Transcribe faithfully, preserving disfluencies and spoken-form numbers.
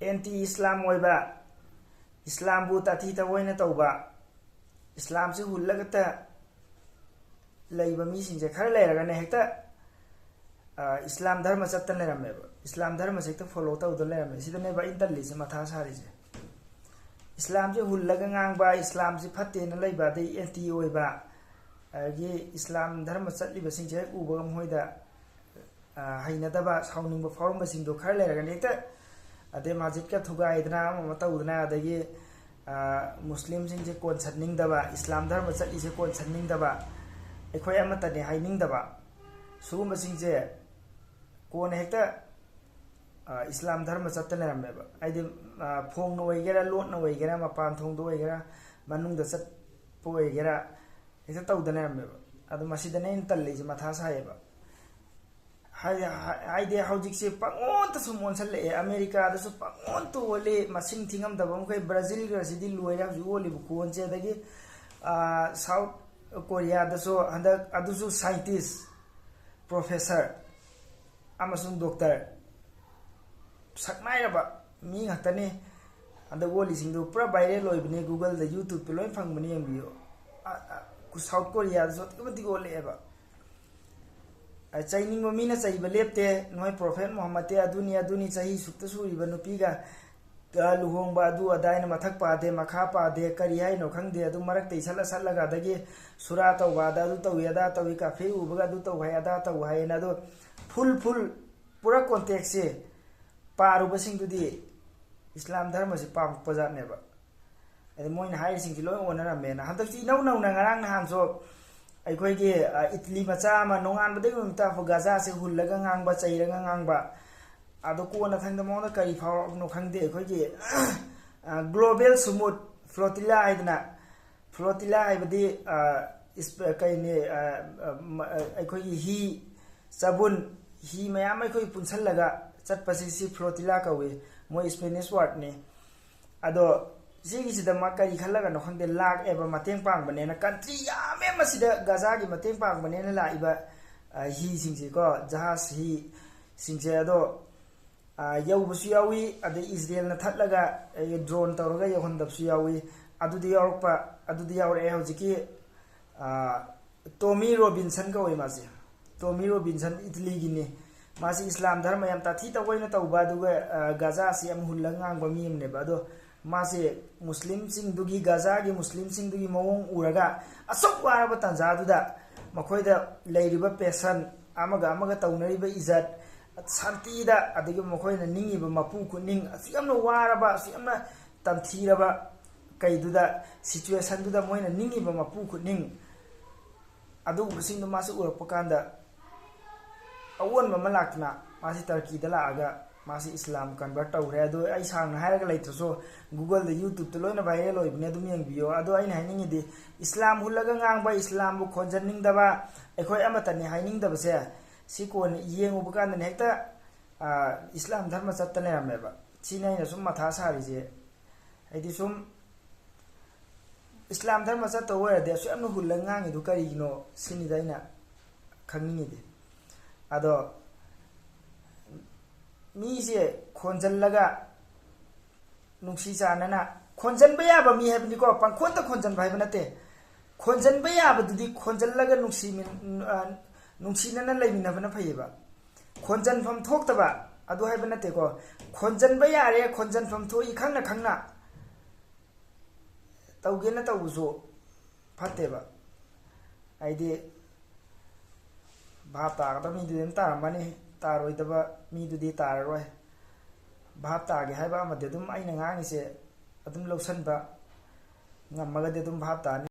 Anti ꯏꯁꯂꯥꯝ ꯑꯣꯏꯕ, ꯏꯁꯂꯥꯝꯕꯨ ꯇꯥꯊꯤ ꯇꯥꯑꯣꯏꯅ ꯇꯧꯕ, ꯏꯁꯂꯥꯝꯁꯤ ꯍꯨꯜꯂꯒꯇ ꯂꯩꯕ ꯃꯤꯁꯤꯡꯁꯦ ꯈꯔ ꯂꯩꯔꯒꯅ ꯍꯦꯛꯇ ꯏꯁꯂꯥꯝ ꯙꯔꯃ ꯆꯠꯇꯅ ꯂꯩꯔꯝꯃꯦꯕ꯫ ꯏꯁꯂꯥꯝ ꯙꯔꯃꯁꯦ ꯍꯦꯛꯇ ꯐꯣꯂꯣ ꯇꯧꯗꯅ ꯂꯩꯔꯝꯃꯦ꯫ ꯁꯤꯗꯅꯦꯕ ꯑꯩꯅ ꯇꯜꯂꯤꯁꯦ, ꯃꯊꯥ ꯁꯥꯔꯤꯁꯦ꯫ ꯏꯁꯂꯥꯝꯁꯦ ꯍꯨꯜꯂꯒ ꯉꯥꯡꯕ, ꯏꯁꯂꯥꯝꯁꯤ ꯐꯠꯇꯦꯅ ꯂꯩꯕ, ꯑꯗꯩ ꯑꯦꯟꯇꯤ ꯑꯣꯏꯕ, ꯑꯗꯒꯤ ꯏꯁꯂꯥꯝ ꯙꯔꯃ ꯆꯠꯂꯤꯕꯁꯤꯡꯁꯦ ꯍꯦꯛ ꯎꯕꯒ ꯃꯈꯣꯏꯗ ꯍꯩꯅꯗꯕ, ꯁꯥꯎꯅꯤꯡꯕ ꯐꯥꯎꯔꯝꯕꯁꯤꯡꯗꯣ ꯈꯔ ꯂꯩꯔꯒꯅ ꯍꯦꯛꯇ ꯑꯗꯩ ꯃꯁꯖꯤꯠꯀ ꯊꯨꯒꯥꯏꯗꯅ, ꯑꯃ ꯑꯃ ꯇꯧꯗꯅ, ꯑꯗꯒꯤ ꯃꯨꯁꯂꯤꯝꯁꯤꯡꯁꯦ ꯀꯣꯟꯁꯟꯅꯤꯡꯗꯕ, ꯏꯁꯂꯥꯝ ꯙꯔꯃ ꯆꯠꯂꯤꯁꯦ ꯀꯣꯟꯁꯟꯅꯤꯡꯗꯕ, ꯑꯩꯈꯣꯏ ꯑꯃꯠꯇꯅꯦ ꯍꯥꯏꯅꯤꯡꯗꯕ, ꯁꯤꯒꯨꯝꯕꯁꯤꯡꯁꯦ ꯀꯣꯟꯅ ꯍꯦꯛꯇ ꯏꯁꯂꯥꯝ ꯙꯔꯃ ꯆꯠꯇ ꯂꯩꯔꯝꯃꯦꯕ꯫ ꯍꯥꯏꯗꯤ ꯐꯣꯡꯅ ꯑꯣꯏꯒꯦꯔꯥ, ꯂꯣꯠꯅ ꯑꯣꯏꯒꯦꯔꯥ, ꯃꯄꯥꯟ ꯊꯣꯡꯗ ꯑꯣꯏꯒꯦꯔꯥ, ꯃꯅꯨꯡꯗ ꯆꯠꯄ ꯑꯣꯏꯒꯦꯔꯥ, ꯍꯦꯛꯇ ꯇꯧꯗ ꯂꯩꯔꯝꯃꯦꯕ꯫ ꯑꯗꯣ ꯃꯁꯤꯗꯅꯦ ꯑꯩꯅ ꯇꯜꯂꯤꯁꯦ, ꯃꯊꯥ ꯁꯥꯏꯌꯦꯕ꯫ ꯍꯥꯏꯗꯤ ꯍꯧꯖꯤꯛꯁꯦ ꯄꯪꯑꯣꯟꯇ ꯁꯨꯝ ꯑꯣꯟꯁꯜꯂꯛꯑꯦ꯫ ꯑꯃꯦꯔꯤꯀꯥꯗꯁꯨ ꯄꯪꯑꯣꯟꯇ ꯑꯣꯜꯂꯤ, ꯃꯁꯤꯡ ꯊꯤꯉꯝꯗꯕ ꯃꯈꯩ꯫ ꯕ꯭ꯔꯥꯖꯤꯜꯒꯁꯤꯗꯤ ꯂꯣꯏꯔꯦ ꯍꯧꯖꯤꯛ ꯑꯣꯜꯂꯤꯕ ꯈꯨꯑꯣꯟꯁꯦ꯫ ꯑꯗꯒꯤ ꯁꯥꯎꯠ ꯀꯣꯔꯤꯌꯥꯗꯁꯨ ꯍꯟꯗꯛ ꯑꯗꯨꯁꯨ ꯁꯥꯏꯟꯇꯤꯁ, ꯄ꯭ꯔꯣꯐꯦꯁꯔ ꯑꯃꯁꯨꯡ ꯗꯣꯛꯇꯔ, ꯁꯛꯅꯥꯏꯔꯕ ꯃꯤ ꯉꯥꯛꯇꯅꯤ꯫ ꯍꯟꯗꯛ ꯑꯣꯜꯂꯤꯁꯤꯡꯗꯨ ꯄꯨꯔꯥ ꯚꯥꯏꯔꯦꯜ ꯑꯣꯏꯕꯅꯤ, ꯒꯨꯒꯜꯗ, ꯌꯨꯇ꯭ꯌꯨꯕꯇ ꯂꯣꯏ ꯐꯪꯕꯅꯤ, ꯌꯦꯡꯕꯤꯌꯨ꯫ ꯁꯥꯎꯠ ꯀꯣꯔꯤꯌꯥꯗꯁꯨ ꯑꯗꯨꯛꯀꯤ ꯃꯇꯤꯛ ꯑꯣꯜꯂꯛꯑꯦꯕ꯫ ꯆꯩꯅꯤꯡꯕ ꯃꯤꯅ ꯆꯩꯕ ꯂꯦꯞꯇꯦ, ꯅꯣꯏ ꯄ꯭ꯔꯣꯐꯦꯠ ꯃꯨꯍꯝꯃꯗꯇꯤ ꯑꯗꯨꯅꯤ ꯑꯗꯨꯅꯤ, ꯆꯍꯤ ꯁꯨꯛꯇ ꯁꯨꯔꯤꯕ ꯅꯨꯄꯤꯒ ꯂꯨꯍꯣꯡꯕ ꯑꯗꯨ ꯑꯗꯥ ꯍꯥꯏꯅ ꯃꯊꯛ ꯄꯥꯗꯦ, ꯃꯈꯥ ꯄꯥꯗꯦ, ꯀꯔꯤ ꯍꯥꯏꯅꯣ ꯈꯪꯗꯦ꯫ ꯑꯗꯨ ꯃꯔꯛꯇ ꯏꯁꯠꯂ ꯁꯠꯂꯒ, ꯑꯗꯒꯤ ꯁꯨꯔꯥ ꯇꯧꯕ ꯑꯗ ꯑꯗꯨ ꯇꯧꯏ ꯑꯗꯥ ꯇꯧꯏ, ꯀꯥꯐꯦ ꯎꯕꯒ ꯑꯗꯨ ꯇꯧ ꯍꯥꯏ ꯑꯗꯥ ꯇꯧ ꯍꯥꯏꯅ꯫ ꯑꯗꯣ ꯐꯨꯜ ꯐꯨꯜ ꯄꯨꯔꯥ ꯀꯣꯟꯇꯦꯛꯁꯁꯦ ꯄꯥꯔꯨꯕꯁꯤꯡꯗꯨꯗꯤ ꯏꯁꯂꯥꯝ ꯙꯔꯃꯁꯤ ꯄꯥꯝꯃꯛꯄ ꯖꯥꯠꯅꯦꯕ꯫ ꯑꯗꯩ ꯃꯣꯏꯅ ꯍꯥꯏꯔꯤꯁꯤꯡꯁꯤ ꯂꯣꯏ ꯑꯣꯟꯅꯔꯝꯃꯦꯅ꯫ ꯍꯟꯗꯛꯇꯤ ꯏꯅꯧ ꯅꯧꯅ ꯉꯔꯥꯡ ꯅꯍꯥꯟꯁꯨ ꯑꯩꯈꯣꯏꯒꯤ ꯏꯠꯂꯤ ꯃꯆꯥ ꯑꯃ ꯅꯣꯡꯉꯥꯟꯕꯗꯒꯤ ꯅꯨꯃꯤꯠ ꯇꯥꯐꯥꯎ ꯒꯥꯖꯥꯁꯦ ꯍꯨꯜꯂꯒ ꯉꯥꯡꯕ, ꯆꯩꯔꯒ ꯉꯥꯡꯕ꯫ ꯑꯗꯣ ꯀꯣꯟꯅ ꯊꯪꯗ ꯃꯉꯣꯟꯗ ꯀꯔꯤ ꯐꯥꯎꯔꯛꯄꯅꯣ ꯈꯪꯗꯦ, ꯑꯩꯈꯣꯏꯒꯤ ꯒ꯭ꯂꯣꯕꯦꯜ ꯁꯨꯃꯨꯠ ꯐ꯭ꯂꯣꯇꯤꯂꯥ ꯍꯥꯏꯗꯅ, ꯐ꯭ꯂꯣꯇꯤꯂꯥ ꯍꯥꯏꯕꯗꯤ ꯀꯩꯅꯤ, ꯑꯩꯈꯣꯏꯒꯤ ꯍꯤ, ꯆꯕꯨꯟ, ꯍꯤ ꯃꯌꯥꯝ ꯑꯩꯈꯣꯏ ꯄꯨꯟꯁꯜꯂꯒ ꯆꯠꯄꯁꯤ, ꯁꯤ ꯐ꯭ꯂꯣꯇꯤꯂꯥ ꯀꯧꯏ, ꯃꯣꯏ ꯏꯁꯄꯦꯅꯤꯁ ꯋꯥꯔꯗꯅꯤ꯫ ꯑꯗꯣ ꯁꯤꯒꯤꯁꯤꯗ ꯃꯥ ꯀꯔꯤ ꯈꯜꯂꯒꯅꯣ ꯈꯪꯗꯦ, ꯂꯥꯛꯑꯦꯕ ꯃꯇꯦꯡ ꯄꯥꯡꯕꯅꯦꯅ꯫ ꯀꯟꯇ꯭ꯔꯤ ꯌꯥꯝꯃꯦ ꯃꯁꯤꯗ ꯒꯖꯥꯒꯤ ꯃꯇꯦꯡ ꯄꯥꯡꯕꯅꯦꯅ ꯂꯥꯛꯏꯕ ꯍꯤꯁꯤꯡꯁꯦꯀꯣ, ꯖꯍꯥꯖ ꯍꯤꯁꯤꯡꯁꯦ꯫ ꯑꯗꯣ ꯌꯧꯕꯁꯨ ꯌꯥꯎꯏ, ꯑꯗꯩ ꯏꯖꯔꯦꯜꯅ ꯊꯠꯂꯒ ꯗ꯭ꯔꯣꯟ ꯇꯧꯔꯒ ꯌꯧꯍꯟꯗꯕꯁꯨ ꯌꯥꯎꯏ꯫ ꯑꯗꯨꯗꯤ ꯌꯥꯎꯔꯛꯄ ꯑꯗꯨꯗꯤ ꯌꯥꯎꯔꯛꯑꯦ꯫ ꯍꯧꯖꯤꯛꯀꯤ ꯇꯣꯃꯤ ꯔꯣꯕꯤꯟꯁꯟ ꯀꯧꯏ ꯃꯥꯁꯦ꯫ ꯇꯣꯃꯤ ꯔꯣꯕꯤꯟꯁꯟ ꯏꯇꯂꯤꯒꯤꯅꯤ꯫ ꯃꯥꯁꯤ ꯏꯁꯂꯥꯝ ꯙꯔꯃ ꯌꯥꯝ ꯇꯥꯊꯤ ꯇꯧꯑꯣꯏꯅ ꯇꯧꯕ, ꯑꯗꯨꯒ ꯒꯥꯖꯥꯁꯤ ꯌꯥꯝ ꯍꯨꯜꯂꯒ ꯉꯥꯡꯕ ꯃꯤ ꯑꯃꯅꯦꯕ꯫ ꯑꯗꯣ ꯃꯥꯁꯦ ꯃꯨꯁꯂꯤꯝꯁꯤꯡꯗꯨꯒꯤ, ꯒꯥꯖꯥꯒꯤ ꯃꯨꯁꯂꯤꯝꯁꯤꯡꯗꯨꯒꯤ ꯃꯑꯣꯡ ꯎꯔꯒ, ꯑꯁꯨꯛ ꯋꯥꯔꯕ ꯇꯥꯟꯖꯥꯗꯨꯗ ꯃꯈꯣꯏꯗ ꯂꯩꯔꯤꯕ ꯄꯦꯁꯟ, ꯑꯃꯒ ꯑꯃꯒ ꯇꯧꯅꯔꯤꯕ ꯏꯖꯠ, ꯁꯥꯟꯇꯤꯗ, ꯑꯗꯒꯤ ꯃꯈꯣꯏꯅ ꯅꯤꯡꯉꯤꯕ ꯃꯄꯨ ꯈꯨꯠꯅꯤꯡ, ꯑꯁꯨꯛ ꯌꯥꯝꯅ ꯋꯥꯔꯕ, ꯑꯁꯨꯛ ꯌꯥꯝꯅ ꯇꯝꯊꯤꯔꯕ ꯀꯩꯗꯨꯗ, ꯁꯤꯆꯨꯋꯦꯁꯟꯗꯨꯗ ꯃꯣꯏꯅ ꯅꯤꯡꯉꯤꯕ ꯃꯄꯨ ꯈꯨꯠꯅꯤꯡ, ꯑꯗꯨꯒꯨꯝꯕꯁꯤꯡꯗꯣ ꯃꯥꯁꯤ ꯎꯔꯛꯄ ꯀꯥꯟꯗ ꯑꯑꯣꯟꯕ ꯑꯃ ꯂꯥꯛꯇꯅ ꯃꯥꯁꯤ ꯇꯔꯀꯤꯗ ꯂꯥꯛꯑꯒ ꯃꯥꯁꯤ ꯏꯁꯂꯥꯝ ꯀꯟꯚꯔꯠ ꯇꯧꯈ꯭ꯔꯦ꯫ ꯑꯗꯣ ꯑꯩ ꯁꯥꯡꯅ ꯍꯥꯏꯔꯒ ꯂꯩꯇ꯭ꯔꯁꯨ, Google-ꯗ, YouTube-ꯇ ꯂꯣꯏꯅ viral ꯑꯣꯏꯕꯅꯦ, ꯑꯗꯨꯝ ꯌꯦꯡꯕꯤꯌꯣ꯫ ꯑꯗꯣ ꯑꯩꯅ ꯍꯥꯏꯅꯤꯡꯉꯤꯗꯤ, ꯏꯁꯂꯥꯝ ꯍꯨꯜꯂꯒ ꯉꯥꯡꯕ, ꯏꯁꯂꯥꯝꯕꯨ ꯈꯣꯟꯖꯟꯅꯤꯡꯗꯕ, ꯑꯩꯈꯣꯏ ꯑꯃꯠꯇꯅꯤ ꯍꯥꯏꯅꯤꯡꯗꯕꯁꯦ, ꯁꯤ ꯀꯣꯟꯅ ꯌꯦꯡꯉꯨꯕ ꯀꯥꯟꯗꯅꯦ ꯍꯦꯛꯇ, ꯑ, ꯏꯁꯂꯥꯝ ꯙꯔꯃ ꯆꯠꯇ ꯂꯩꯔꯝꯃꯦꯕ꯫ ꯁꯤꯅꯤ ꯑꯩꯅ ꯁꯨꯝ ꯃꯊꯥ ꯁꯥꯔꯤꯁꯦ꯫ ꯍꯥꯏꯗꯤ ꯁꯨꯝ ꯏꯁꯂꯥꯝ ꯙꯔꯃ ꯆꯠꯇꯧ ꯑꯣꯏꯔꯗꯤ ꯑꯁꯨꯛ ꯌꯥꯝꯅ ꯍꯨꯜꯂꯒ ꯉꯥꯡꯉꯤꯗꯨ ꯀꯔꯤꯒꯤꯅꯣ ꯁꯤꯅꯤꯗ ꯑꯩꯅ ꯈꯪꯅꯤꯡꯉꯤꯗꯤ꯫ ꯑꯗꯣ ꯃꯤꯁꯦ ꯈꯣꯟꯖꯜꯂꯒ ꯅꯨꯡꯁꯤ ꯆꯥꯟꯅꯅ ꯈꯣꯟꯖꯟꯕ ꯌꯥꯕ ꯃꯤ ꯍꯥꯏꯕꯅꯤꯀꯣ, ꯄꯪꯈꯣꯟꯗ ꯈꯣꯟꯖꯟꯕ ꯍꯥꯏꯕ ꯅꯠꯇꯦ꯫ ꯈꯣꯟꯖꯟꯕ ꯌꯥꯕꯗꯨꯗꯤ ꯈꯣꯟꯖꯜꯂꯒ ꯅꯨꯡꯁꯤꯃꯤꯟ-, ꯑ, ꯅꯨꯡꯁꯤꯅꯅ ꯂꯩꯃꯤꯟꯅꯕꯅ ꯐꯩꯌꯦꯕ꯫ ꯈꯣꯟꯖꯟꯐꯝ ꯊꯣꯛꯇꯕ ꯑꯗꯨ ꯍꯥꯏꯕ ꯅꯠꯇꯦꯀꯣ꯫ ꯈꯣꯟꯖꯟꯕ ꯌꯥꯔꯦ, ꯈꯣꯟꯖꯟꯐꯝ ꯊꯣꯛꯏ ꯈꯪꯅ ꯈꯪꯅ ꯇꯧꯒꯦꯅ ꯇꯧꯕꯁꯨ ꯐꯠꯇꯦꯕ꯫ ꯍꯥꯏꯗꯤ ꯚꯥꯞ ꯇꯥꯒꯗꯕ ꯃꯤꯗꯨꯗꯤ ꯑꯗꯨꯝ ꯇꯥꯔꯝꯃꯅꯤ, ꯇꯥꯔꯣꯏꯗꯕ ꯃꯤꯗꯨꯗꯤ ꯇꯥꯔꯔꯣꯏ꯫ ꯚꯥꯞ ꯇꯥꯒꯦ ꯍꯥꯏꯕ ꯑꯃꯗꯤ ꯑꯗꯨꯝ ꯑꯩꯅ ꯉꯥꯡꯉꯤꯁꯦ ꯑꯗꯨꯝ ꯂꯧꯁꯟꯕ ꯉꯝꯃꯒꯗꯤ ꯑꯗꯨꯝ ꯚꯥꯞ ꯇꯥꯅꯤ꯫